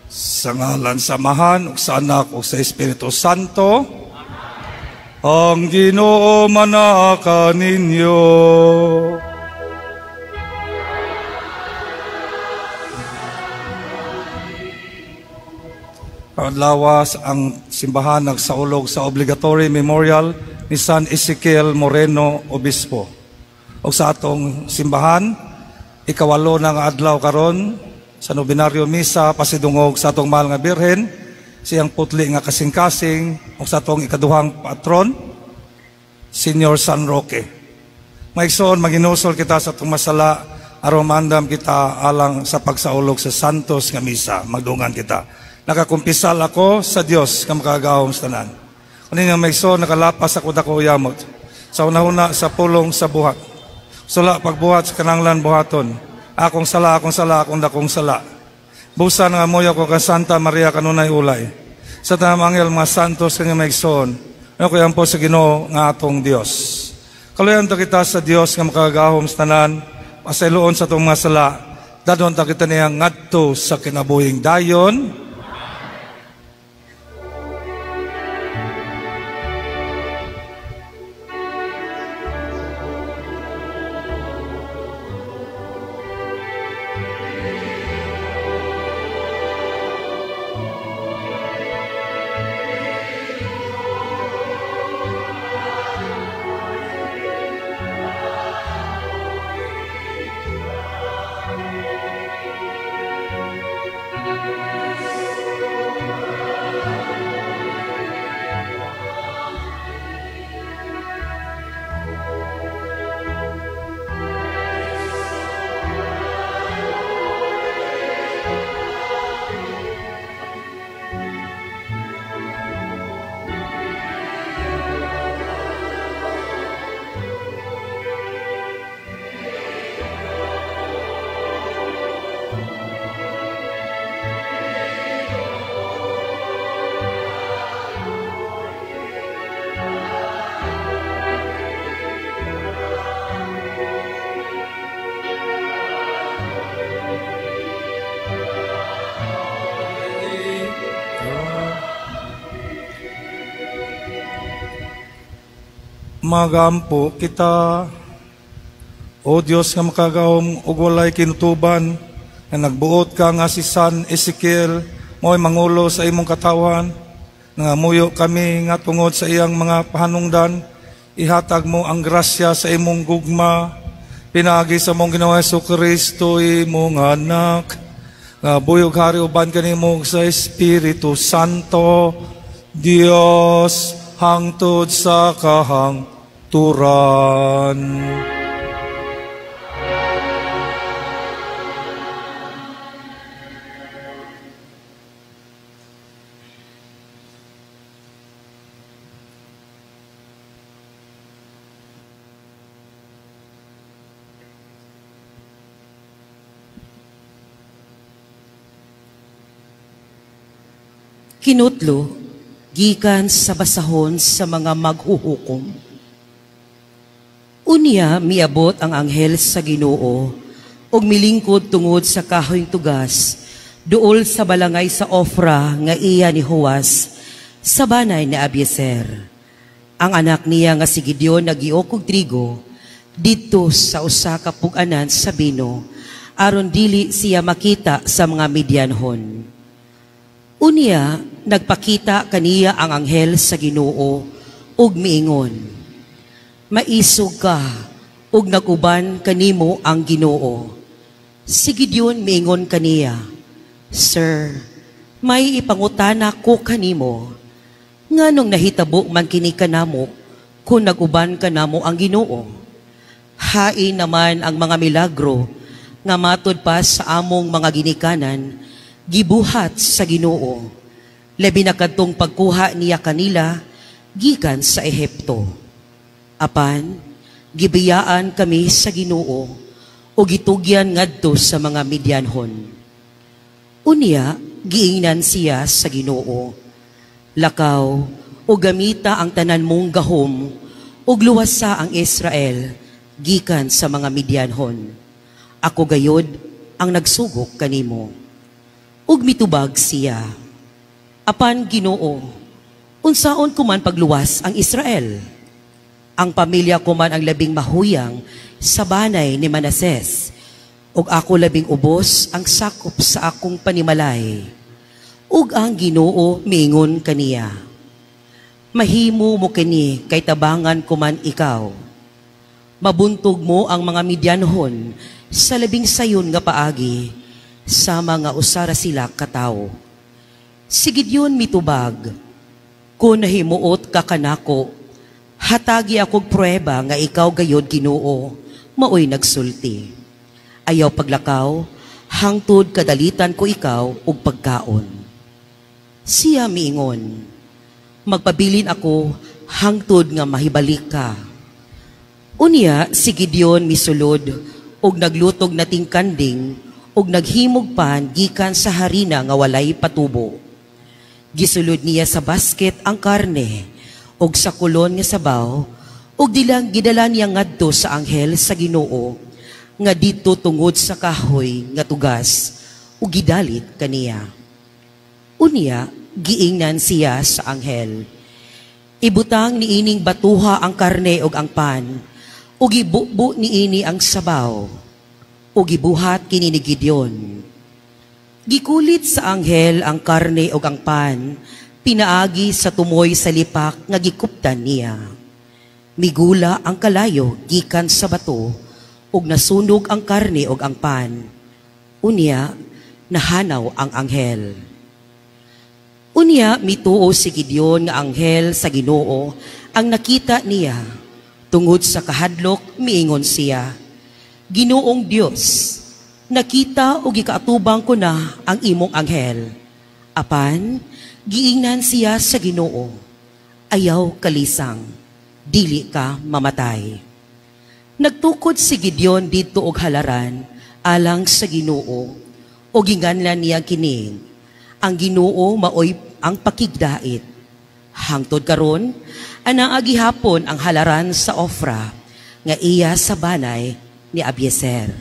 Sa ngalan sa Amahan, ug sa Anak, ug sa Espiritu Santo, ang Ginoo manaka ninyo. Kaadlawas ang simbahan nagsaulog sa obligatory memorial ni San Ezekiel Moreno Obispo. O sa atong simbahan, ikawalo na nga adlaw karon sa nobenaryo misa pasidungog sa atong mahal nga Birhen, siyang putli nga kasing-kasing, o sa atong ikaduhang patron, Senior San Roque. Maigsoon, maginusol kita sa atong masala, aron maandam kita alang sa pagsaulog sa Santos nga misa. Magdungan kita. Nakakumpisal ako sa Dios nga makagagahom sa tanan. Kaninyo maigsoon, nakalapas ako dako yamot. Sa unahuna sa pulong sa buhat. Sula pagbuhat sa kananglan buhaton. Akong sala, akong sala, akong dakong sala. Busa nga moyo ko ka Santa Maria kanunay ulay. Sa tanang anghel mga santos kanya maigsoon. Ano ko po sa Ginoo nga atong Dios. Kaluyan ta kita sa Dios nga makagagahom sa tanan, pasayloon sa atong mga sala. Dadon ta kita niya ngadto sa kinabuhing dayon. Magampo kita, O Dios nga makagahom ug walay kinutuban, nga nagbuot ka nga si San Ezekiel mo'y mangulo sa imong katawan, nangamuyo kami nga tungod sa iyang mga pahanungdan, ihatag mo ang grasya sa imong gugma, pinaagi sa mong Ginoong Hesukristo imong anak, nga buyog hari uban kanimo sa Espiritu Santo, Dios hangtod sa kahangturan. Kinutlo gikan sa basahon sa mga maghuhukom. Unya miabot ang anghel sa Ginoo ug milingkod tungod sa kahoyng tugas duol sa balangay sa Ofra nga iya ni Joas sa banay ni Abiezer. Ang anak niya nga si Gideon nagiok og trigo didto sa usa ka pug-anan sa bino aron dili siya makita sa mga Midianhon. Unya nagpakita kaniya ang anghel sa Ginoo ug miingon, maisog ka ug naguban kanimo ang Ginoo. Si Gideon miingon kaniya, Sir, may ipangutana ko kanimo, nganong nahitabo man kini kanamo kung naguban kanamo ang Ginoo? Hain naman ang mga milagro nga matud pa sa among mga ginikanan gibuhat sa Ginoo, labi na kadtong pagkuha niya kanila gikan sa Ehipto. Apan gibiyaan kami sa Ginoo o gitugyan ngadto sa mga Midianhon. Unya giingnan siya sa Ginoo, lakaw o gamita ang tanan mong gahom ug luwasa ang Israel gikan sa mga Midianhon. Ako gayod ang nagsugok kanimo. Ug mitubag siya, "Apan Ginoo, unsaon ko man pagluwas ang Israel? Ang pamilya ko man ang labing mahuyang sa banay ni Manases, ug ako labing ubos ang sakop sa akong panimalay." Ug ang Ginoo miingon kaniya, "Mahimo mo kini kay tabangan ko man ikaw. Mabuntog mo ang mga Midianhon sa labing sayon nga paagi, sa mga usara sila katawo." Si Gideon mitubag, "Kung nahimuot ka kanako, hatagi akog pruweba nga ikaw gayod Ginoo, maoy nagsulti. Ayaw paglakaw, hangtod kadalitan ko ikaw og pagkaon." Siya miingon, "Magpabilin ako hangtod nga mahibalik ka." Unya si Gideon misulod og naglutog nating kanding og naghimog pan gikan sa harina nga walay patubo. Gisulod niya sa basket ang karne og sa kulon nga sabaw og dilang gidala niya ngadto sa anghel sa Ginoo nga didto tungod sa kahoy nga tugas ug gidalit kaniya. Unya giingnan siya sa anghel, "Ibutang niining batuha ang karne ug ang pan, ug ibubo niini ang sabaw." Ug gibuhat kini ni Gideon. Gikulit sa anghel ang karne ug ang pan, pinaagi sa tumoy sa lipak nga gikuptan niya. Migula ang kalayo gikan sa bato, ug nasunog ang karne ug ang pan. Unya, nahanaw ang anghel. Unya, mituo si Gideon nga anghel sa Ginoo ang nakita niya. Tungod sa kahadlok, miingon siya, "Ginoong Dios, nakita o gikaatubang ko na ang imong anghel." Apan, giingnan siya sa Ginoo, "Ayaw kalisang, dili ka mamatay." Nagtukod si Gideon didto og halaran alang sa Ginoo, o ginganlan niya kining, "Ang Ginoo maoy ang pakigdait." Hangtod karon, anaa gihapon ang halaran sa Ofra nga iya sa banay ni Abiezer.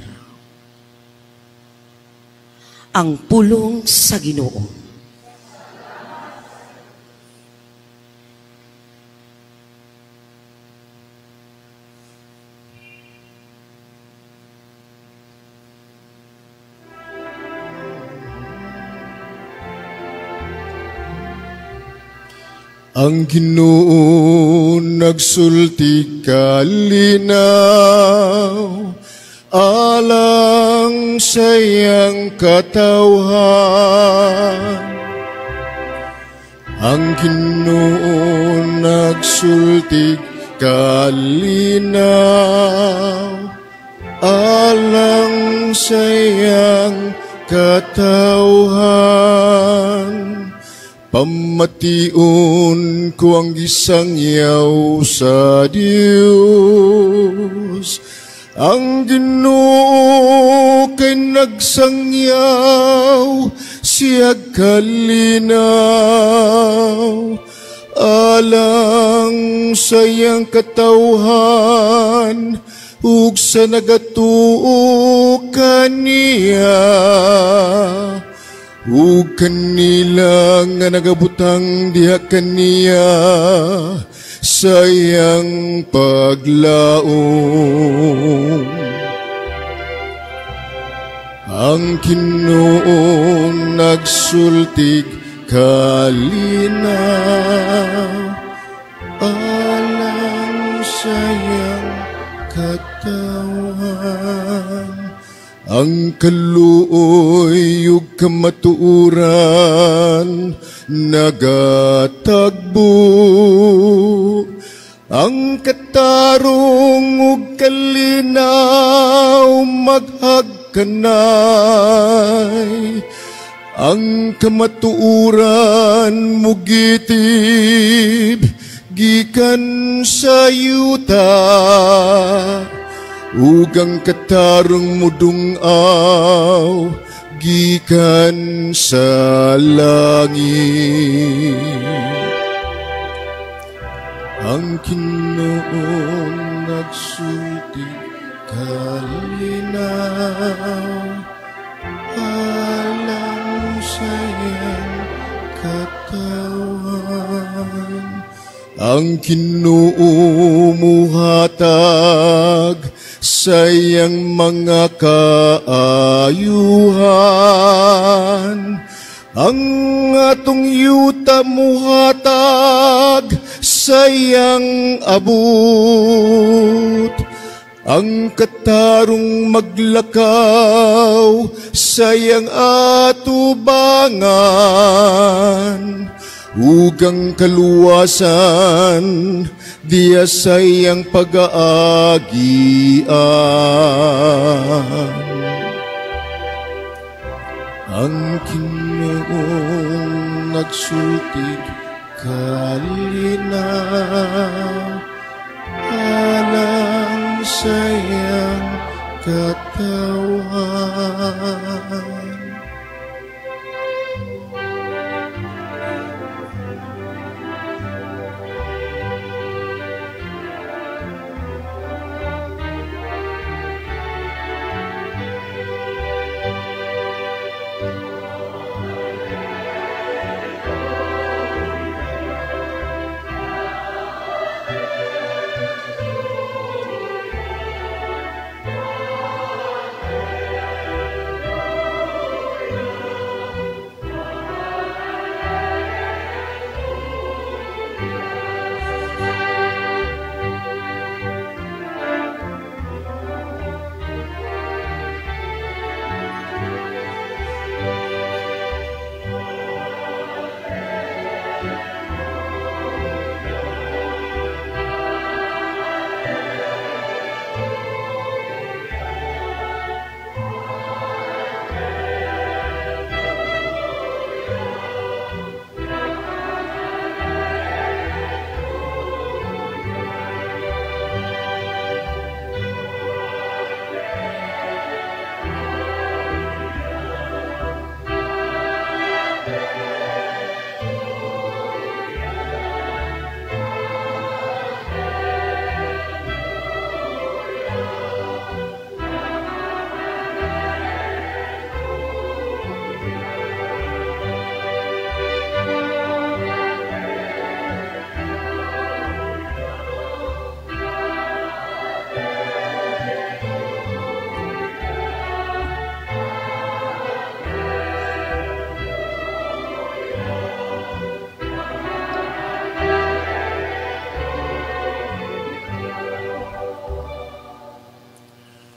Ang pulong sa Ginoo. Ang Ginoo nagsulti kalinaw alang sa iyang katawhan. Ang Ginoo nagsulti kalinaw alang sa iyang katawhan. Pamation ko ang gisangyaw sa Dios. Ang Ginoo kay nagsangyaw, siya kalinaw alang sa iyang katawhan ug sa nagatuo kaniya. Ug kanila nga nagabutang diha kaniya sa iyang paglaom. Ang Ginoo nagsultig kalinaw alang sa iyang katawhan. Ang kaluoy ug kamatuoran nagatagbo, ang katarong ug kalinaw maghagkanay, ang kamatuoran mugitib gikan sa yuta, ug ang katarong mudungaw gikan sa langit. Ang Ginoo nagsulti kalinaw alang sa iyang katawhan. Ang Ginoo muhatag sa iyang mga kaayuhan. Ang atong yuta muhatag sa iyang abot. Ang katarong maglakaw sa iyang atubangan, ug ang kaluwasan diya sa iyang pag-aagian. Ang Ginoong nagsultig kalinaw alang sa iyang katawhan.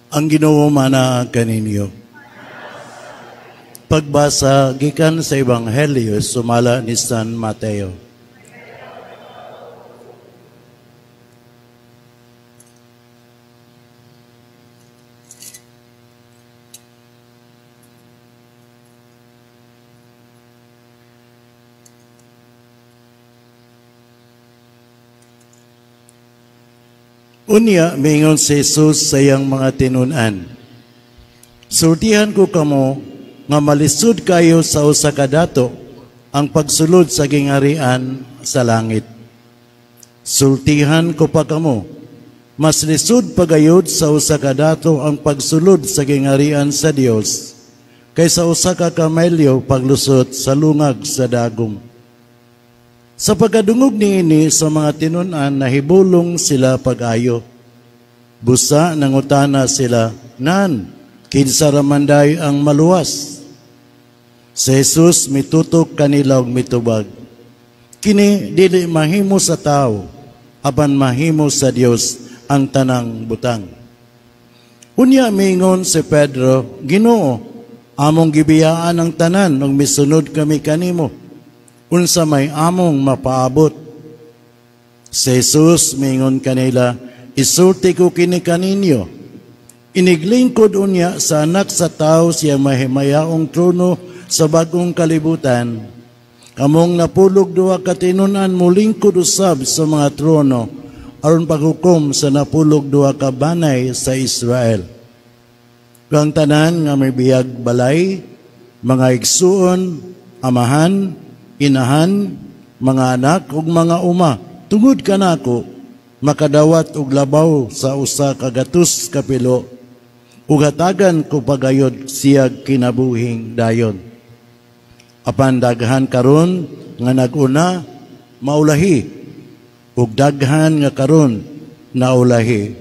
Ang Ginoo mana kaninyo. Pagbasa gikan sa Ebanghelyo sumala ni San Mateo. Unya mingon si Jesus sa iyang mga tinun-an, "Sultihan ko kamo nga malisod kayo sa usa ka dato ang pagsulod sa gingarian sa langit. Sultihan ko pa kamo, mas lisod pagayod sa usa ka dato ang pagsulod sa gingarian sa Dios kaysa usa ka kamelyo paglusot sa lungag sa dagom." Sa pagkadungog niini sa mga tinun-an, nahibulong sila pag-ayo. Busa nangutana sila, "Nan, kinsa ra man day ang maluwas?" Si Jesus mitutok kanila og mitubag, "Kini dili mahimo sa tawo, apan mahimo sa Dios ang tanang butang." Unya miingon si Pedro, "Ginoo, among gibiyaan ang tanan ug misunod kami kanimo. Unsa may among mapaabot?" Si Jesus miingon kanila, "Isulti ko kini kaninyo, iniglingkod unya sa anak sa tawo siya mahimayaong trono sa bagong kalibutan. Kamong 92 ka tinun-an molingkod usab sa mga trono aron paghukom sa 92 ka banay sa Israel. Kang tanan nga may biyag balay, mga igsuon, amahan, inahan, mga anak ug mga uma, tungod kanako makadawat og labaw sa 100 ka pilo, ug hatagan ko pagayod siyag kinabuhing dayon. Apan daghan karon nga naguna maulahi, ug daghan nga karon naulahi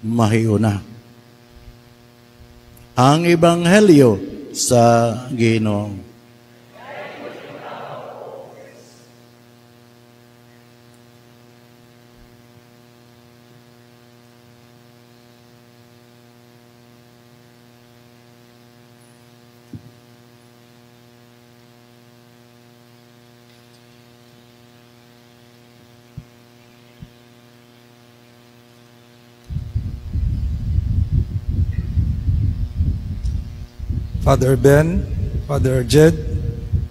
mahiuna. Ang Ebanghelyo sa Ginoo. Father Ben, Father Jed,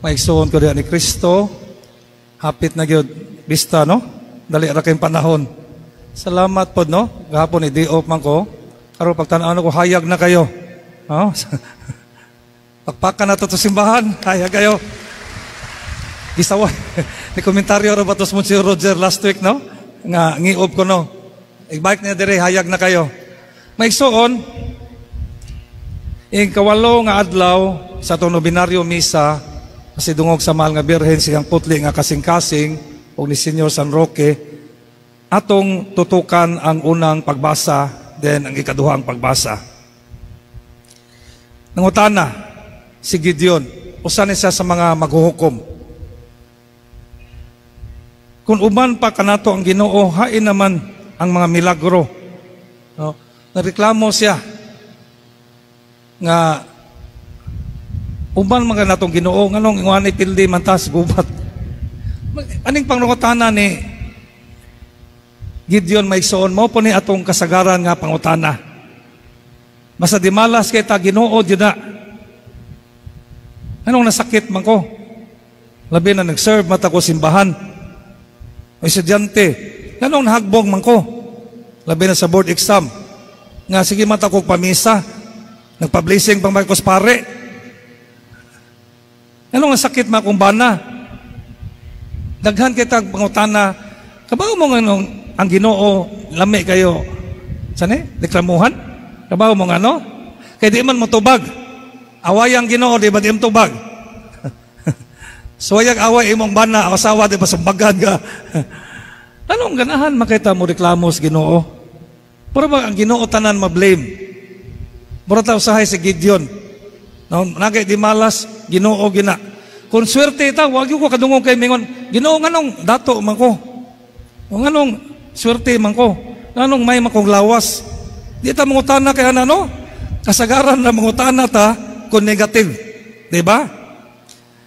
maigsuon ko diha ni Kristo. Hapit na gyud bista, no? Dali ra kayong panahon. Salamat pod, no? Gahapon ni day off man ko. Karon pagtan-aw ko, hayag na kayo. No? Pakpakan na to simbahan, hayag kayo. Gisawa. Ni komentaryo ra ba to si Roger last week, no? Nga ngiob ko, no? Ibalik niya dire, hayag na kayo. Maigsuon, ing kawalo nga adlaw sa atong nobinaryo misa kasi dungog sa mahal nga Birhen siyang putli nga kasing-kasing og ni Senyor San Roque, atong tutukan ang unang pagbasa then ang ikaduhang pagbasa. Nangutana si Gideon, usa ni siya sa mga maghuhukom. Kung uban pa kanato ang Ginoo, hain naman ang mga milagro. No? Nareklamo siya nga uban man natong Ginoo, nganong ingon pildi man tas gubat. Aning pangungutana ni Gideon maigsoon, mao po ni atong kasagaran nga pangutana. Basta di malas kay ta Ginoo jud na. Anong nasakit man ko? Labi na nag-serve mata ko simbahan. O estudyante, nganong nahagbong man ko? Labi na sa board exam. Nga sige mata ko pamisa. Nagpa-blessing pang Marcos pare. Anong nasakit man akong bana? Daghan kita pangutana. Kabaw mo nganong ang Ginoo lami kayo. Sani? Reklamuhan? Kabaw mo ngano? Kay di man mo tubag. Away ang Ginoo, di ba di mo tubag? Suwayag away imong bana, asawa di ba sumbagan ka? Anong ganahan makita mo reklamo sa Ginoo? Pero ba ang Ginoo tanan ma-blame? Mura ta usahay si Gideon. No, nagay di malas, Ginoo gina. Kung swerte ta, wag ko kadungog kay mingon, Ginoo nganong dato man ko. O nganong swerte man ko. Nganong may makong lawas. Di ta mangutana kay ana, no? Kasagaran na mangutana ta kung negative. Di ba?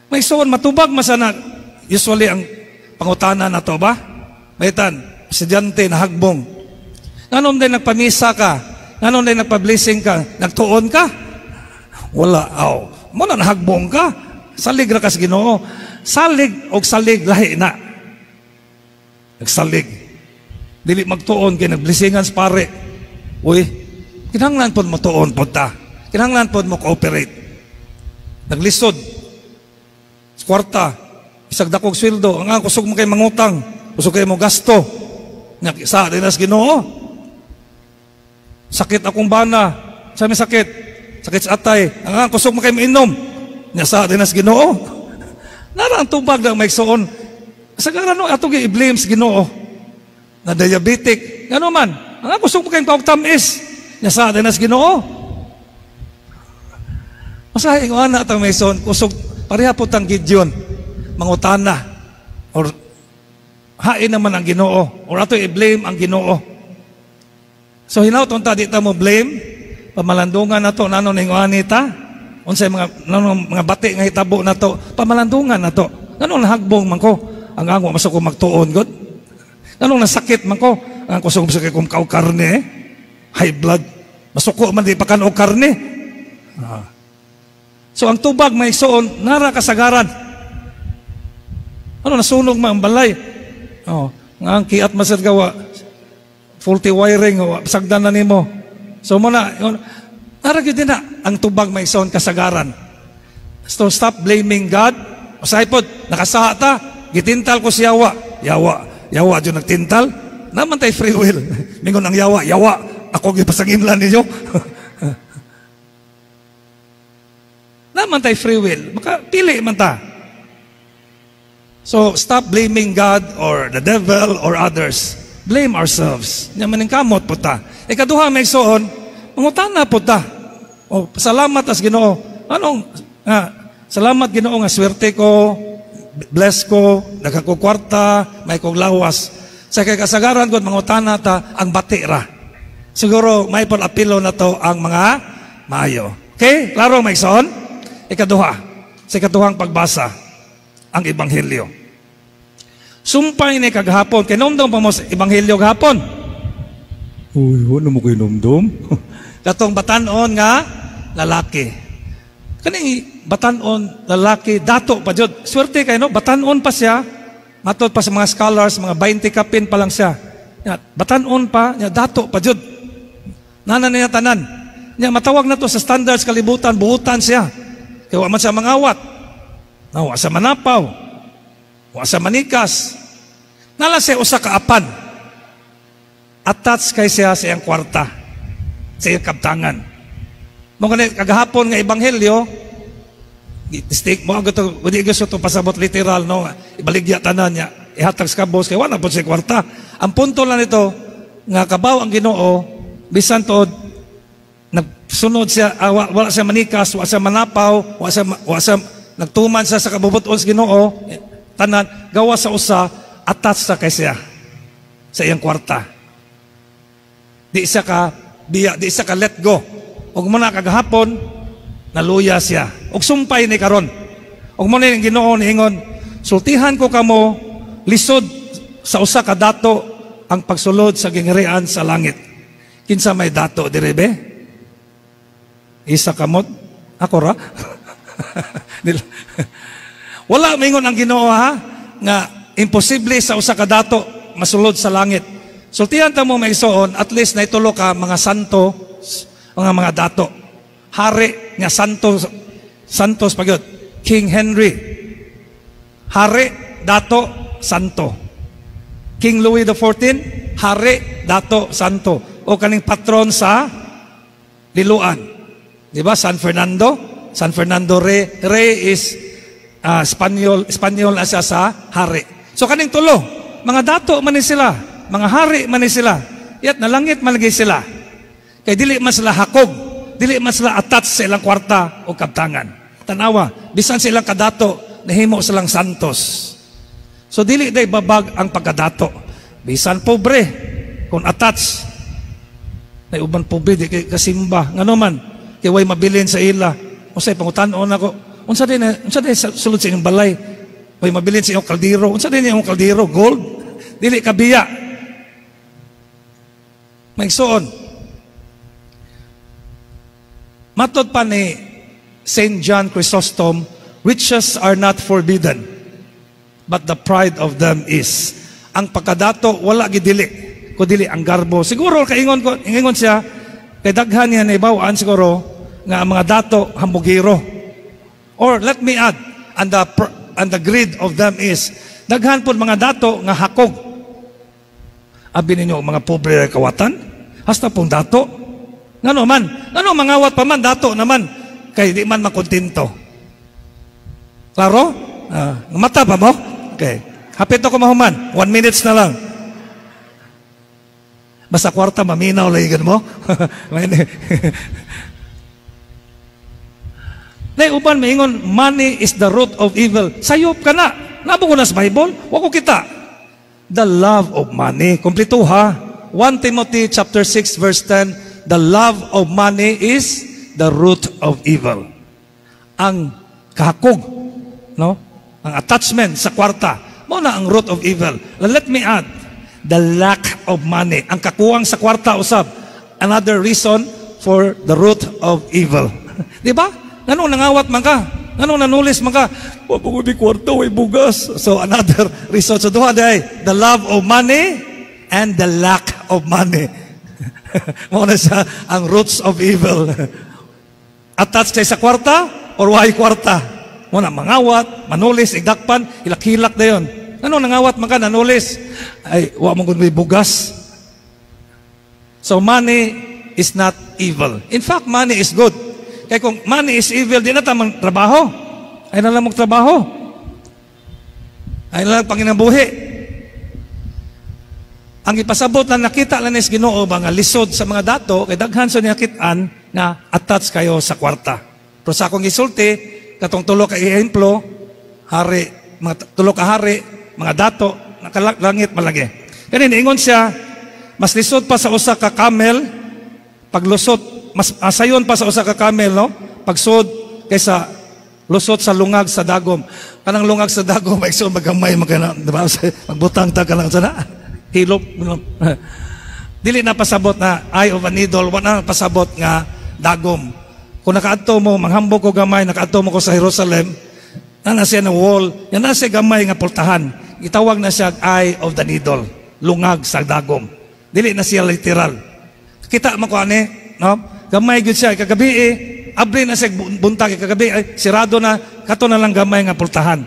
May suon matubag masana usually ang pangutana na to ba? Maitan, estudyante na hagbong. Nganong din nagpamisa ka? Nganong din nagpa-blessing ka? Nagtuon ka? Wala, aw. Mo na nahagbong ka. Salig ra ka sa Ginoo. Salig og salig lahi na. Nagsalig. Dili magtuon kay nagblessingan sa pare. Uy, kinahanglan pod mo tuon pod ta. Kinahanglan pod mo cooperate. Naglisod. Sa kwarta, isag dakog sweldo, ang kusog mo kay mangutang, kusog kay mo gasto. Nya sa dinas Ginoo. Sakit akong bana. Sa may sakit. Sakit sa atay. Ang kusog mo kay mainom. Nya sa dinas Ginoo. Nara ang tubag na may suon. Sagaran no ato gi-blame sa Ginoo. Na diabetic. Ngano man? Ang kusog mo kay kaog tamis. Nya sa dinas Ginoo. Masahe ko ana ta may suon kusog pareha po tang Gideon. Mangutana or hain naman ang Ginoo or ato i-blame ang Ginoo. So hinaut unta di ta mo blame, pamalandungan nato nano ning anita, unsay mga nano mga bati nga hitabo nato, pamalandungan nato. Nganong nahagbong man ko, ang angwa masuk ko magtuon god. Nganong nasakit man ko, ang kusog sa kay kaw karne, eh? High blood. Masuko man di pa kan og karne. Ah. So ang tubag may suon nara kasagaran. Ano nasunog man ang balay? Oh, nga ang kiat masir gawa. Faulty wiring, sagdan na nimo. So muna, nara gyud din na ang tubag may suon kasagaran. So stop blaming God. Usahay pod, nakasaha ta, gitintal ko si yawa. Yawa, yawa jud nagtintal. Naman tay free will. Mingon ang yawa, yawa, ako gipasanginlan ninyo. Naa man tay free will. Maka pili man ta. So stop blaming God or the devil or others. Blame ourselves. Nya maningkamot po ta. Ikaduha, mga igsoon, mangutana po ta. O, salamat as Ginoo. Anong nga, salamat Ginoo nga swerte ko, bless ko, nagako kwarta, may kog lawas. Sa kay kasagaran gud mangutana ta ang bati ra. Siguro may pud apilo na to ang mga maayo. Okay? Klaro, mga igsoon? Ikaduha. Sa ikaduhang pagbasa, ang ebanghelyo. Sumpay ni kagahapon. Kinumdum pa mo sa ebanghelyo gahapon? Uy, wala mo kinumdum. Katong batanon nga lalaki. Kaning batanon lalaki, dato pa jud. Swerte kay no, batanon pa siya. Matod pa sa mga scholars, mga 20 kapin pa lang siya. Nya, batanon pa, nya, dato pa jud. Nana niya tanan. Nya, matawag na to sa standards kalibutan, buutan siya. Kaya wa man siya mangawat. Na, wa siya manapaw. Wa siya manikas. Nala siya usa ka apan. Attached kay siya sa iyang kwarta, sa iyang kabtangan. Mo gani kagahapon nga ebanghelyo, stick mo to, di gusto to pasabot literal no, ibaligya tanan niya, ihatag sa kabos kay wala pod siya kwarta. Ang punto lang nito nga kabaw ang Ginoo bisan tuod nagsunod siya, wala siya manikas, wa siya manapaw, wa siya nagtuman siya sa kabubuton sa Ginoo, tanan gawa sa usa, attached sa kay siya sa iyang kwarta. Di siya ka biya, di siya ka let go. Ug mo na kagahapon naluya siya. Ug sumpay ni karon. Ug mo na yung Ginoo niingon, "Sultihan ko kamo, lisod sa usa ka dato ang pagsulod sa gingharian sa langit." Kinsa may dato diri be? Isa kamot? Ako ra? Wala mingon ang Ginoo ha nga imposible sa usa ka dato masulod sa langit. Sultihan ta mo, mga igsoon, at least naitulo ka mga santo, mga dato. Hari nga santo, santos pagyud. King Henry. Hari, dato, santo. King Louis XIV, hari, dato, santo. O kaning patron sa Liloan. Di ba? San Fernando? San Fernando Rey. Rey is Espanyol, Espanyol na siya sa hari. So kaning tulo, mga dato man ni sila, mga hari man ni sila. Yet nalangit man lagi sila. Kay dili man sila hakog, dili man sila attached sa ilang kwarta o kabtangan. Tanawa, bisan silang kadato, nahimo silang santos. So dili day babag ang pagkadato. Bisan pobre, kung attached, na uban pobre di kay kasimba. Ngano man, kay way mabilin sa ila. Unsay pangutan-on ako? Unsa din sa sulod sa inyong balay? Way mabilin sa inyong kaldero. Unsa din inyong kaldero? Gold? Dili kabiya. Mga igsoon. Matod pa ni St. John Chrysostom, "Riches are not forbidden, but the pride of them is." Ang pagkadato, wala gidili. Kudili ang garbo. Siguro, kaingon ko, ingon siya, kay daghan niya naibawaan siguro, nga ang mga dato, hambugiro. Or let me add, and the greed of them is, daghan po mga dato nga hakog. Abi ninyo, mga pobre kawatan, hasta pong dato. Ngano man, ngano mangawat pa man, dato naman, kay di man makontento. Klaro? Mata pa mo? Okay. Hapit ako mahuman. 1 minutes na lang. Basta kwarta, maminaw lagi mo. Nay uban maingon, "Money is the root of evil." Sayop ka na. Nabo ko na sa Bible, wa ko kita. The love of money. Kompleto ha. 1 Timothy chapter 6 verse 10, "The love of money is the root of evil." Ang kahakog, no? Ang attachment sa kwarta, mo na ang root of evil. Let me add, the lack of money. Ang kakuwang sa kwarta usab, another reason for the root of evil. Di ba? Nganong nangawat man ka? Nganong nanulis man ka? Wa po ko kwarta, way bugas. So another reason. So duha day, the love of money and the lack of money. Mo na siya ang roots of evil. Attached kay sa kwarta or why kwarta? Mo na mangawat, manulis, igdakpan, hilak-hilak na yon. Ano nangawat man ka, nanulis? Ay, wa mo may bugas. So money is not evil. In fact, money is good. Kay kung money is evil, di na ta trabaho. Ay na lang trabaho. Ay na lang panginabuhi. Ang ipasabot na nakita lang ni Ginoo ba nga lisod sa mga dato kay daghan sa nakit-an nga attach kayo sa kwarta. Pero sa akong gisulti, katong tulo ka ehemplo, hari, mga tulo ka hari, mga dato, nakalangit malagi. Kani niingon siya, mas lisod pa sa usa ka camel paglusot, mas asayon pa sa usa ka camel, no? Pagsud kaysa lusot sa lungag sa dagom. Kanang lungag sa dagom, ay magamay magana, di ba? Magbutang ta ka lang sana. Hilop. Dili na pasabot na eye of a needle, wala na pasabot nga dagom. Kung nakaadto mo, manghambog ko gamay, nakaadto mo ko sa Jerusalem, na na siya ng wall, yan na siya gamay nga pultahan. Itawag na siya eye of the needle, lungag sa dagom. Dili na siya literal. Kita mo ko ani, no? Gamay gyud siya kagabi eh, abri na siya buntag kagabi ay sirado na, kato na lang gamay nga pultahan.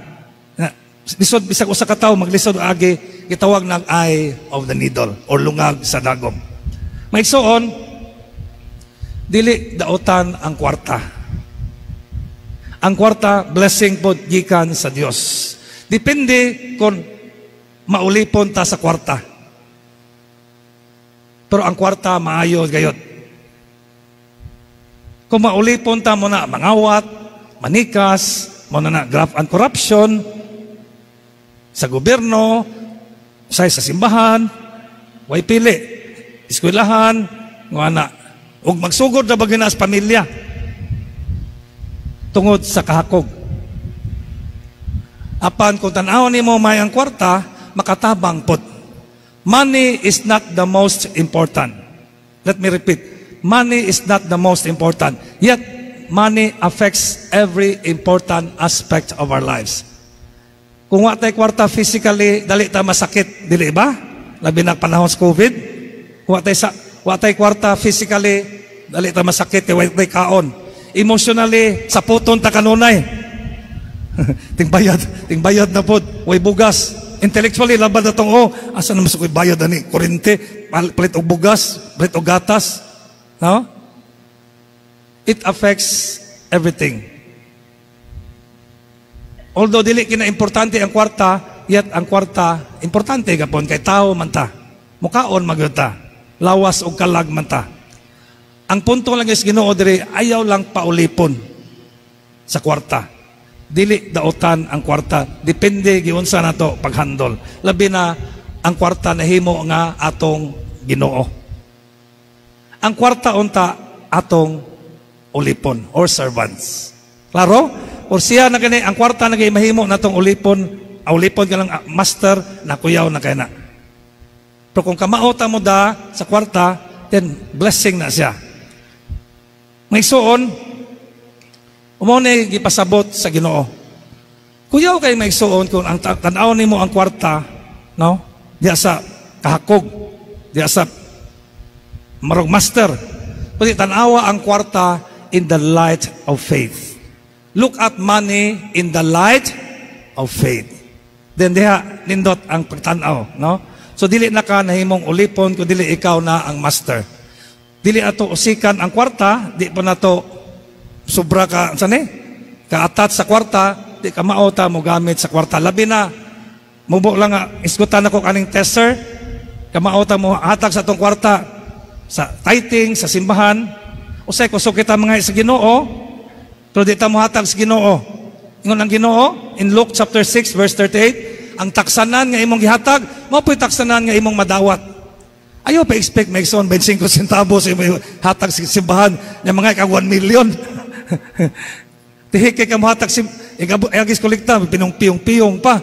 Na, lisod bisag usa ka tawo maglisod agi, gitawag nag eye of the needle or lungag sa dagom. Maigsoon, dili daotan ang kwarta. Ang kwarta, blessing po gikan sa Dios. Depende kung maulipon ta sa kwarta. Pero ang kwarta maayo gayod. Kung maulipon ta mo na mangawat, manikas, mo na na graft and corruption sa gobyerno, sa simbahan, way pili, eskwelahan, nga na, ug magsugod na bagay na sa pamilya tungod sa kahakog. Apan kung tan-awon nimo may ang kwarta, makatabang pod. Money is not the most important. Let me repeat. Money is not the most important. Yet, money affects every important aspect of our lives. Kung wa tay kwarta physically, dali ta masakit, dili ba? Labi na panahon sa COVID. Kung wa tay kwarta physically, dali ta masakit kay wa tay kaon. Emotionally, sa puton ta kanunay. Ting bayad na pod, way bugas. Intellectually, laban na tong, oh, asa naman sa ko'y bayad ani? Kurente, palit og bugas, palit og gatas. No? It affects everything. Although dili kina importante ang kwarta, yet ang kwarta importante gapon kay tao man ta. Mukaon magyud ta. Lawas og kalag man ta. Ang punto lang is Ginoo diri, ayaw lang paulipon sa kwarta. Dili daotan ang kwarta. Depende giunsa nato paghandol. Labi na ang kwarta nahimo nga atong Ginoo. Ang kwarta unta atong ulipon or servants. Klaro? Or siya na gani ang kwarta na kay mahimo natong ulipon, ulipon ka lang master na kuyaw na kay na. Pero kung kamao ta mo da sa kwarta, then blessing na siya. May suon, Umo na gipasabot sa Ginoo. Kuyaw kay may suon kung ang tan-aw nimo ang kwarta, no? Diya sa kahakog, diya sa marog master. Pwede tan-awa ang kwarta in the light of faith. Look at money in the light of faith. Then diha nindot ang pagtan-aw, no? So dili na ka nahimong ulipon kung dili ikaw na ang master. Dili ato usikan ang kwarta, di pa nato sobra ka sa ni ka-attach sa kwarta, di ka mao ta mo gamit sa kwarta. Labi na mubo lang nga isgutan ako kaning tester, kamao ta mo hatag sa atong kwarta sa tithing sa simbahan. Usay kusog kita mga sa Ginoo, pero di ta mo hatag sa Ginoo. Ingon ang Ginoo in Luke chapter 6 verse 38, ang taksanan nga imong gihatag, mao po'y taksanan nga imong madawat. Ayaw pa expect may son 25 centavos imong hatag sa simbahan nga mga ka 1 million. Tihik kay ka mohatag si igagis kolekta pinong piyong-piyong pa.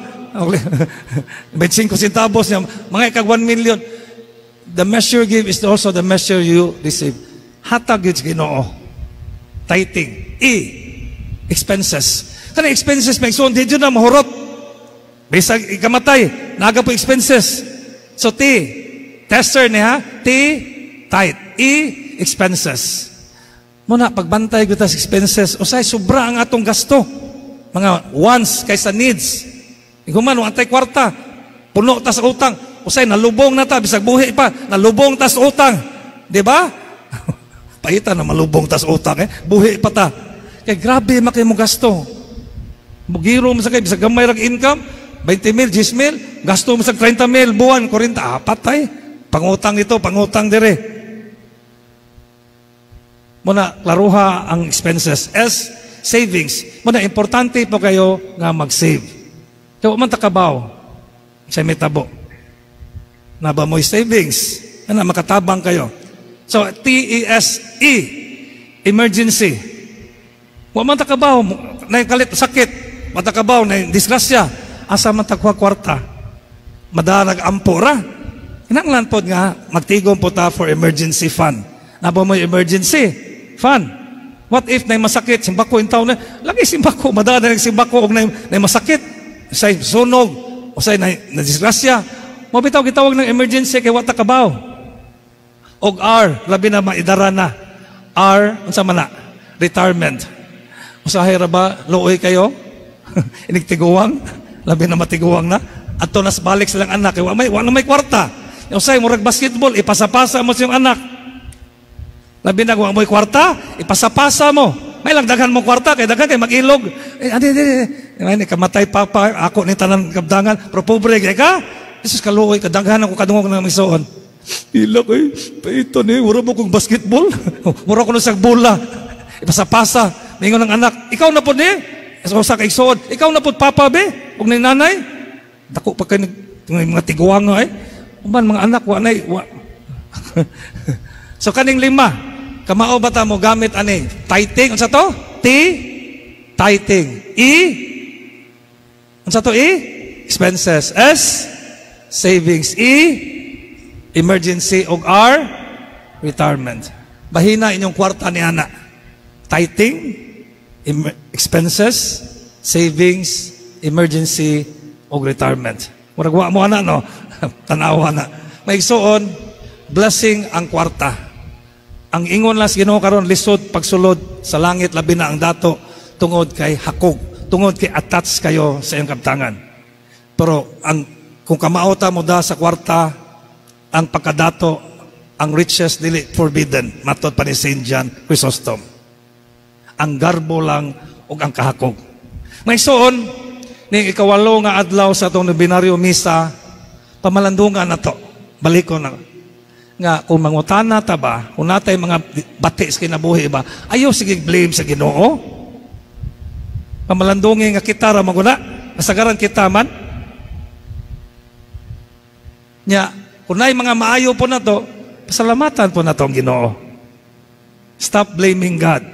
25 centavos niya mga ka 1 million. The measure you give is also the measure you receive. Hatag yun sa Ginoo. Tithing. E, expenses. Kana expenses may so di na mahurot. Bisag ikamatay, naga po expenses. So T, tester niya, T, tithe. E, expenses. Muna, pagbantay ko sa expenses, usay sobra ang atong gasto. Mga wants kaysa needs. Iguman, antay kwarta, puno ta sa utang. Usay, nalubong na ta, bisag buhi pa, nalubong ta sa utang. Di ba? Paita na malubong tas utang eh. Buhi pa ta. Kay grabe makay mo gasto. Mugiro mo sa kay bisag gamay rag income, 20 mil, 10 mil, gasto mo sa 30 mil, buwan, 40, patay. Pangutang ito, pangutang dire. Muna, klaruha ang expenses. S, savings. Muna, importante po kayo nga mag-save. Kaya man takabaw sa mitabo. Naba mo'y savings. Ano, makatabang kayo. So, T-E-S-E, emergency. Wa man takabaw, na kalit sakit, matakabaw, na disgrasya. Asa man tagkuha kwarta? Madarag ampo ra. Kinanglan pod nga, magtigom po ta for emergency fund. Naba mo'y emergency fund. What if na masakit, simbako in taon na, lagi simbako, madarag simbako, og na masakit, sa sunog, o sa na disgrasya. Mabitaw gitawag ng emergency kay wa ta kabaw. Og R, labi na maidara na. R, unsa man na? Retirement. Usahay ra ba luoy kayo? Inig tiguang, labi na matiguang na. Adto nas balik silang anak kay wa na may kwarta. Usahay murag basketball, ipasapasa mo sa iyong anak. Labi na wa mo'y kwarta, ipasapasa mo. May lang daghan mo kwarta kay daghan kay mag-ilog. Eh, adi adi. Adi, kamatay papa, ako ni tanan kabdangan, pero pobre kay ka. Jesus, kaluoy kadaghan ako kadungog ng isuon. Ila kay paito ni mura mo kong basketball. Mura ko na sa bola. Ipasapasa. Mingon ng anak, ikaw na pod ni. Sa kay igsuon, ikaw na pod papa be. Ug ni nanay. Dako pa kay mga tiguang eh. Uman mga anak wa nay wa. So kaning lima, kamao ba ta mo gamit ani? Tithing unsa to? T, tithing. E, unsa to? E, expenses. S, savings. E, emergency. Og R, retirement. Bahina inyong kwarta ni ana. Tithing, expenses, savings, emergency, og retirement. Murag wa mo ana no. Tanawa na. Maigsuon, blessing ang kwarta. Ang ingon lang sa Ginoo karon, lisod pagsulod sa langit labi na ang dato tungod kay hakog, tungod kay attached kayo sa iyong kabtangan. Pero ang kung kamao ta mo da sa kwarta, ang pagkadato, ang riches dili forbidden, matod pa ni St. John Chrysostom. Ang garbo lang ug ang kahakog. Maigsuon, ning ikawalo nga adlaw sa atong nobenaryo misa, pamalandungan na to. Baliko na. Nga kung mangutana ta ba, kung natay mga bati sa kinabuhi ba, ayaw sige blame sa Ginoo. Pamalandungi nga kita ra maguna, masagaran kita man. Nya, kung naay mga maayo po na to, pasalamatan po na to ang Ginoo. Stop blaming God.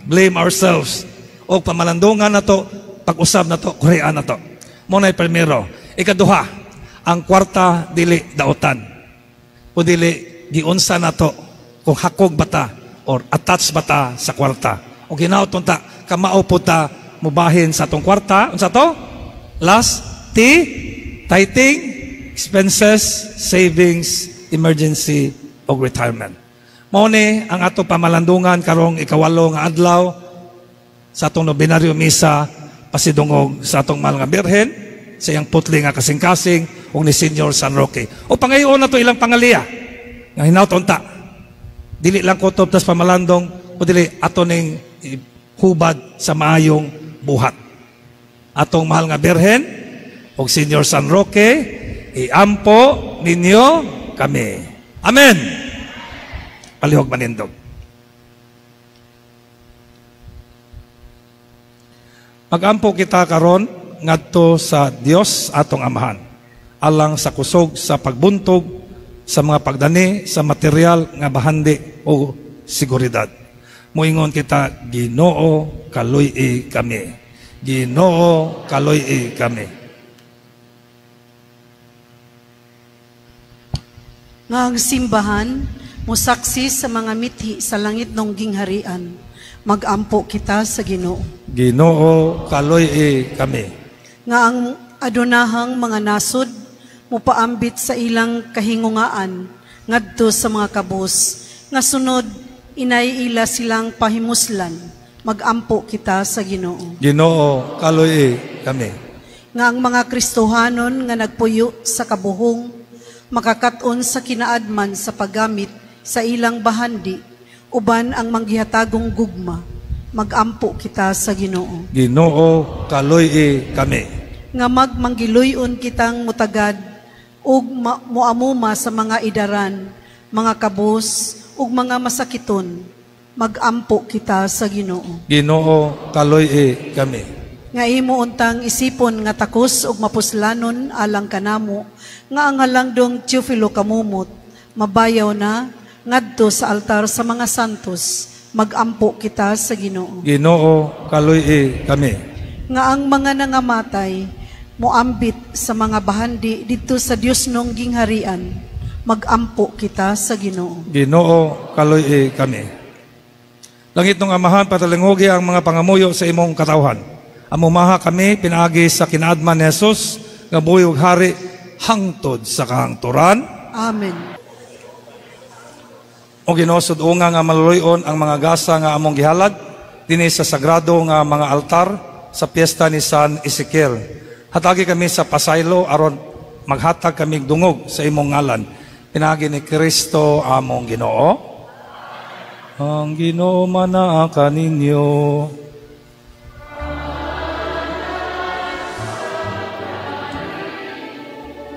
Blame ourselves. O pamalandungan na to, pag-usab na to, kurean na to. Mo na'y primero. Ikaduha, ang kwarta dili dautan. O dili giunsa na to kung hakog bata or attached bata sa kwarta. O ginaot ta, kamao po ta mubahin sa atong kwarta. Unsa to? Last, T, tithing, expenses, savings, emergency, o retirement. Mao ni ang ato pamalandungan karong ikawalo nga adlaw sa atong nobenaryo misa pasidungog sa atong mahal nga Birhen, sa iyang putli nga kasing-kasing ug ni Senior San Roque. O pangayoon na to ilang pangaliya nga hinaut unta. Dili lang kutob tas pamalandong o dili ato ning hubad sa maayong buhat. Atong mahal nga Birhen ug Senior San Roque, iampo ninyo kami. Amen. Palihog manindog. Magampo kita karon ngadto sa Dios atong Amahan alang sa kusog sa pagbuntog sa mga pagdani sa material nga bahandi o seguridad. Moingon kita, Ginoo kaluy-i kami. Ginoo kaluy-i kami. Nga ang simbahan mosaksi sa mga mithi sa langit nung gingharian. Magampo kita sa Ginoo. Ginoo kaluy-i kami. Nga ang adunahang mga nasod mopaambit sa ilang kahingungaan ngadto sa mga kabus nga sunod inay ila silang pahimuslan. Magampo kita sa Ginoo. Ginoo kaluy-i kami. Nga ang mga Kristohanon nga nagpuyo sa kabuhong makakat-on sa kinaadman sa paggamit sa ilang bahandi uban ang manggihatagong gugma. Magampo kita sa Ginoo. Ginoo, kaluy-i kami. Nga magmanggiluyon kitang mutagad ug muamuma sa mga idaran, mga kabus ug mga masakiton. Magampo kita sa Ginoo. Ginoo, kaluy-i kami. Nga imo untang isipon nga takos ug mapuslanon alang kanamo, nga ang halangdong Teofilo kamumot mabayaw na ngadto sa altar sa mga santos. Magampo kita sa Ginoo. Ginoo, kaluy-i kami. Nga ang mga nangamatay moambit sa mga bahandi didto sa Dios nong gingharian. Magampo kita sa Ginoo. Ginoo, kaluy-i kami. Langit ng Amahan, patalingugi ang mga pangamuyo sa imong katawhan. Amumaha kami pinaagi sa kinaadman ni Jesus nga buhi ug hari hangtod sa kahangturan. Amen. O Ginoo, sud-unga nga maluluy-on ang mga gasa nga among gihalad dinhi sa sagrado nga mga altar sa piyesta ni San Ezekiel. Hatagi kami sa pasaylo aron maghatag kami dungog sa imong ngalan. Pinaagi ni Kristo among Ginoo. Ang Ginoo manaa kaninyo.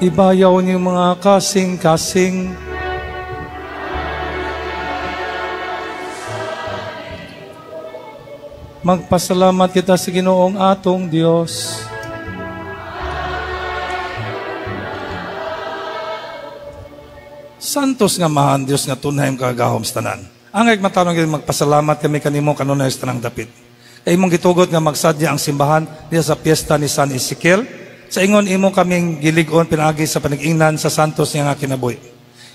Ibayaw niyo mga kasing-kasing. Magpasalamat kita sa Ginoong atong Dios. Santos nga mahan Dios nga tunay ang kagahom sa tanan. Angay matanong gyud magpasalamat kami kanimo kanunay sa tanang dapit. Kay imong gitugot nga magsadya ang simbahan diha sa piyesta ni San Ezekiel. Sa ingon imo kaming gilig-on pinaagi sa panag-ingnan sa santos niya nga kinabuhi.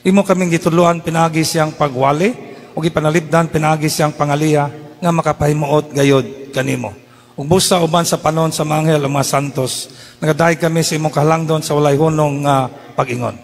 Imo kaming gitudloan pinaagi siyang pagwali ug gipanalipdan pinaagi siyang pangaliya nga makapahimuot gayod kanimo. Ug busa uban sa panon sa mga anghel ang mga santos, nagadayeg kami sa imong kahalangdon sa walay hunong nga pag-ingon.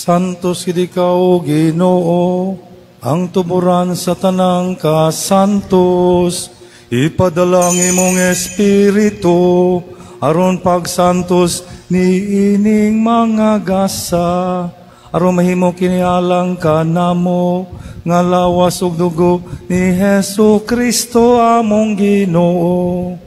Santos gid ikaw, Ginoo, ang tuburan sa tanang kasantos. Ipadala ang imong espiritu aron pagsantos niining mga gasa, aron mahimo kini alang kanamo nga lawas ug dugo ni Hesus Kristo among Ginoo.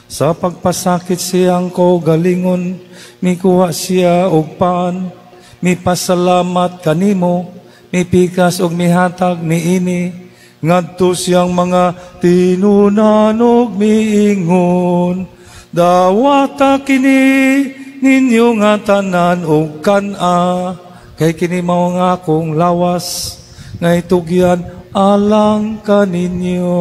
Sa pagpasakit siyang kaugalingon, mikuha siya og pan, mipasalamat kanimo, mipikas og mihatag niini, ngadto siyang mga tinunan og miingon, dawata kini ninyo nga tanan og kan-a, kay kini mao nga akong lawas nga itugyan alang kaninyo.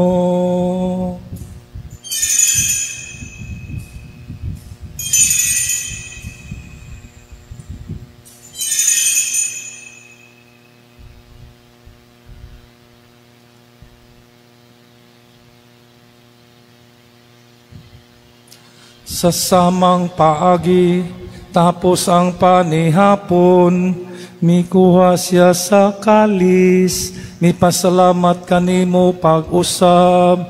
Sa samang paagi, tapos ang panihapon, mikuha siya sa kalis, mipasalamat kanimo pag-usab,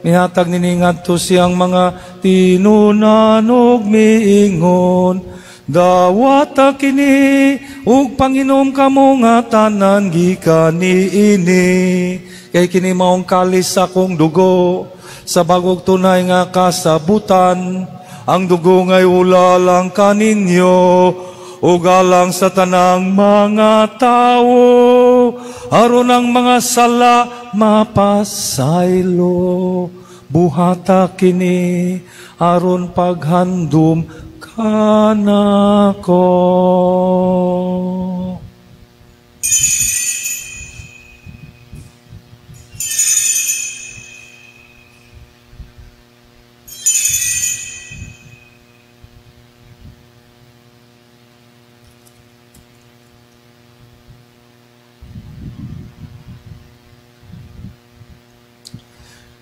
Mihatag nini ngadto siyang mga tinunan ug miingon, dawata kini ug panginom kamo nga tanan gikan niini, kay kini maong kalis sa akong dugo sa bagong tunay nga kasabutan. Ang dugo ngay ulalang kaninyo ug alang sa tanang mga tawo, aron ang mga sala mapasaylo. Buhata kini aron paghandom kanako.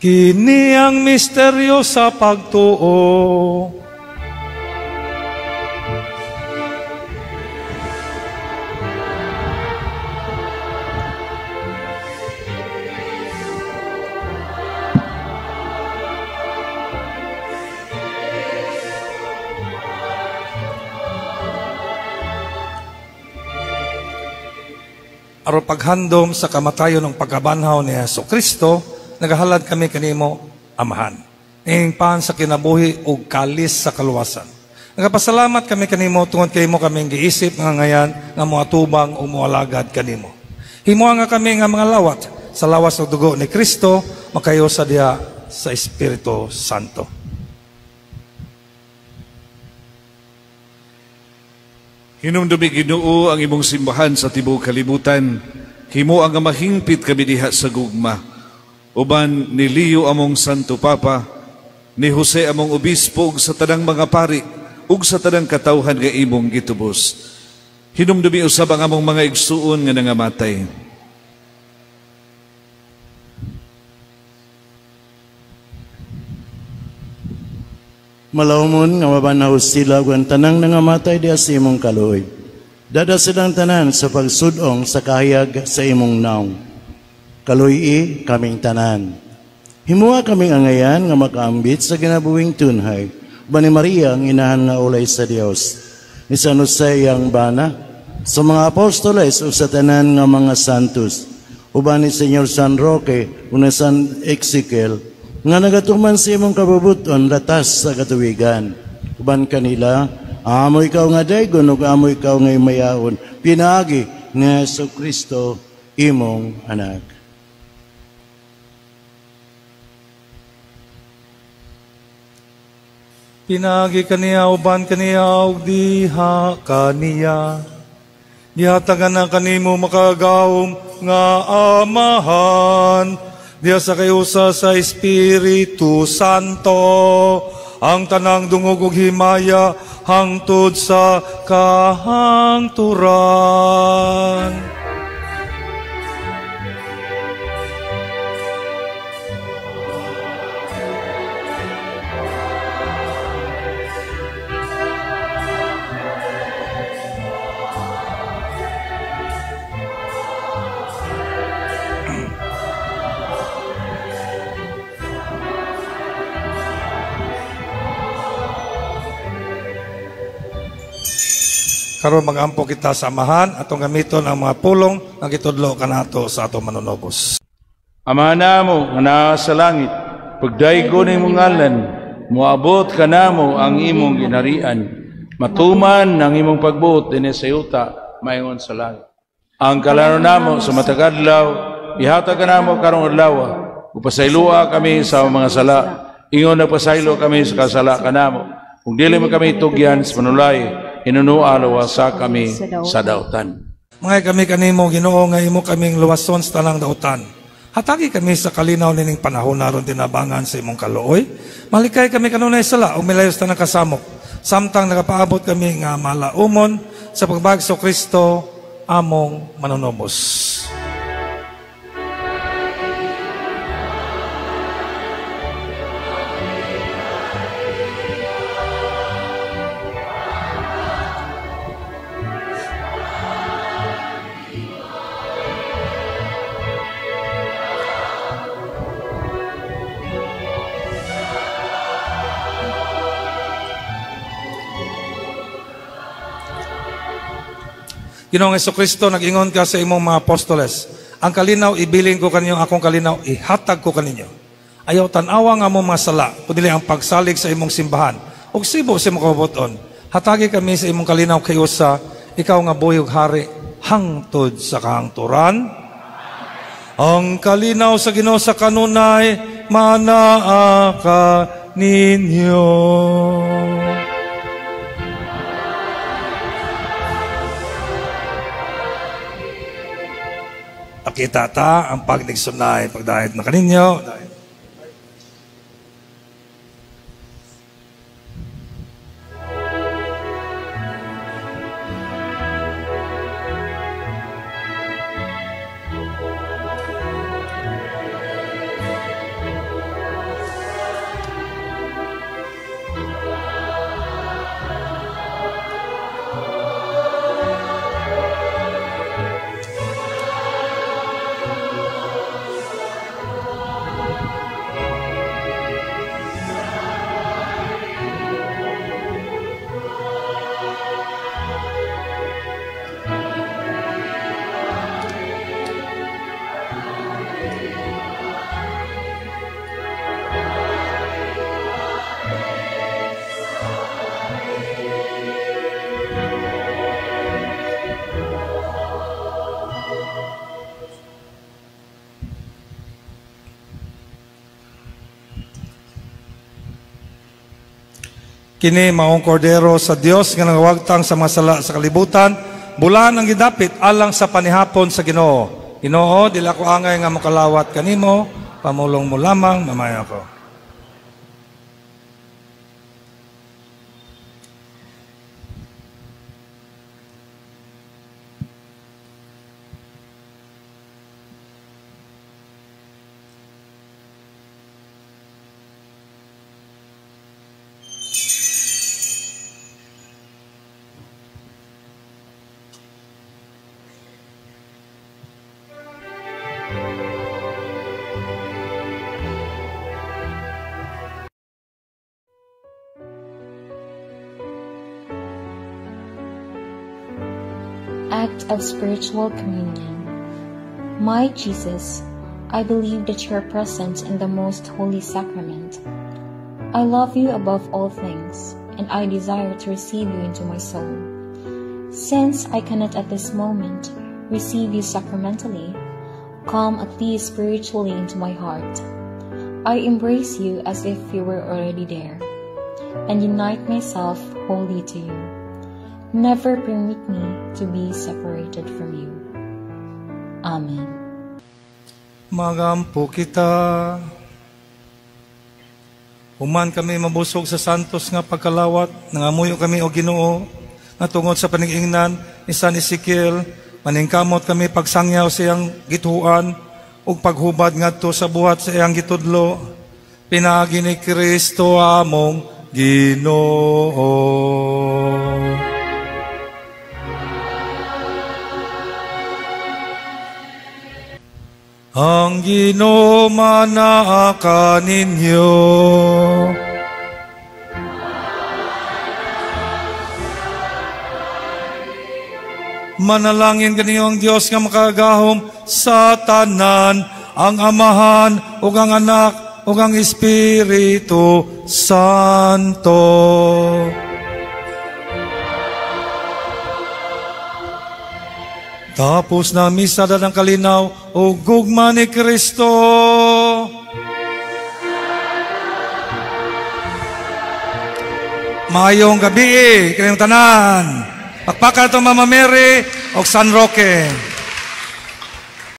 Kini ang misteryo sa pagtuo. Aron paghandom sa kamatayon ng pagkabanhaw ni Hesus Kristo, nagahalad kami kanimo, Amahan. Ing pan sa kinabuhi ug kalis sa kaluwasan. Nagapasalamat kami kanimo tungod kay imo kaming giisip nga ngayan nga moatubang ug moalagad kanimo. Himoa nga kami nga mga lawat sa lawas ug dugo ni Kristo makayo sa diha sa Espiritu Santo. Hinumdumi Ginoo ang imong simbahan sa tibuok kalibutan. Himo ang mahingpit kami diha sa gugma. Uban ni Leo among Santo Papa, ni Jose among Obispo, ug sa tanang mga pari, ug sa tanang katawhan nga imong gitubos. Hinumdumi usab ang among mga igsuon nga nangamatay. Malawmon nga mabanhaw sila ug ang tanang nangamatay diha sa imong kaluoy. Dada silang tanan sa pagsudong sa kahayag sa imong naong. Kaluoy kaming tanan. Himuha kaming angayan nga makaambit sa kinabuhing tunhay. Uban ni Maria ang inahan nga ulay sa Dios. Ni San Jose ang bana, sa mga apostoles o sa tanan nga mga santos. Uban ni Señor San Roque o ni San Ezekiel, nga nagatuman sa imong kabubuton latas sa katuwigan. Uban kanila, amo ikaw nga daygon ug amo ikaw nga imayaon, pinaagi ni Hesus Kristo imong anak. Pinagi kaniya, uban kaniya, ug diha kaniya. Gihatagan na kanimo makagawom nga Amahan. Diha sa kayusa sa Espiritu Santo, ang tanang dungog ug himaya hangtod sa kahangturan. Karon magampo kita sa Amahan atong gamiton ang mga pulong nga gitudlo kanato sa atong manunobos. Ama namo nga naa sa langit, pagdaygon imong ngalan, moabot kanamo ang imong ginharian. Matuman ang imong pagbuot dinhi sa yuta maingon sa langit. Ang kalaro namo sa matag adlaw ihatag kanamo karong adlaw, upasayloa kami sa mga sala, ingon nagpasaylo kami sa kasala kanamo. Kung dili man kami tugyan sa panulay, hinunua luwasa kami sa dautan. Mga kami kanimo Ginoo nga imo kaming luwason sa tanang dautan. Hatagi kami sa kalinaw nining panahon aron tinabangan sa imong kaluoy. Malikay kami kanunay sala ug milayos tanang kasamok. Samtang nagapaabot kami nga malaumon sa pagbagso Kristo among manunobos. Ginoong Hesukristo, nag-ingon ka sa imong mga apostoles, ang kalinaw ibilin ko kaninyo, akong kalinaw ihatag ko kaninyo. Ayaw tan-awa nga among mga sala, kundi ang pagsalig sa imong simbahan. Ug sibo sa imong kabubut-on. Hatagi kami sa imong kalinaw kay usa, ikaw nga buhi ug hari hangtod sa kahangturan. Ang kalinaw sa Ginoo sa kanunay manaa ka ninyo. Pakita ta ang pagligsunay pagdahit na kaninyo. Kini maong kordero sa Dios nga nangawagtang sa mga sala sa kalibutan, bulan ang gidapit alang sa panihapon sa Ginoo. Ginoo, dili ako angay nga mokalawat kanimo, pamulong mo lamang mamaya ko. Act of Spiritual Communion. My Jesus, I believe that you are present in the Most Holy Sacrament. I love you above all things, and I desire to receive you into my soul. Since I cannot at this moment receive you sacramentally, come at least spiritually into my heart. I embrace you as if you were already there, and unite myself wholly to you. Never permit me to be separated from you. Amen. Magampo kita. Human kami mabusog sa santos nga pagkalawat, nangamuyo kami o Ginoo, nga tungod sa paningingnan ni San Ezekiel, maningkamot kami pagsangyaw sa iyang gituan, ug paghubad ngadto sa buhat sa iyang gitudlo, pinaagi ni Kristo among Ginoo. Ang Ginoo manaa kaninyo. Manalangin kaniyo ang Dios nga makagahom sa tanan, ang Amahan ug ang Anak ug ang Espiritu Santo. Tapos na misa ng kalinaw o gugma ni Kristo. Maayong gabi, kanyang tanan. Pakpaka ito Mama Mary o San Roque.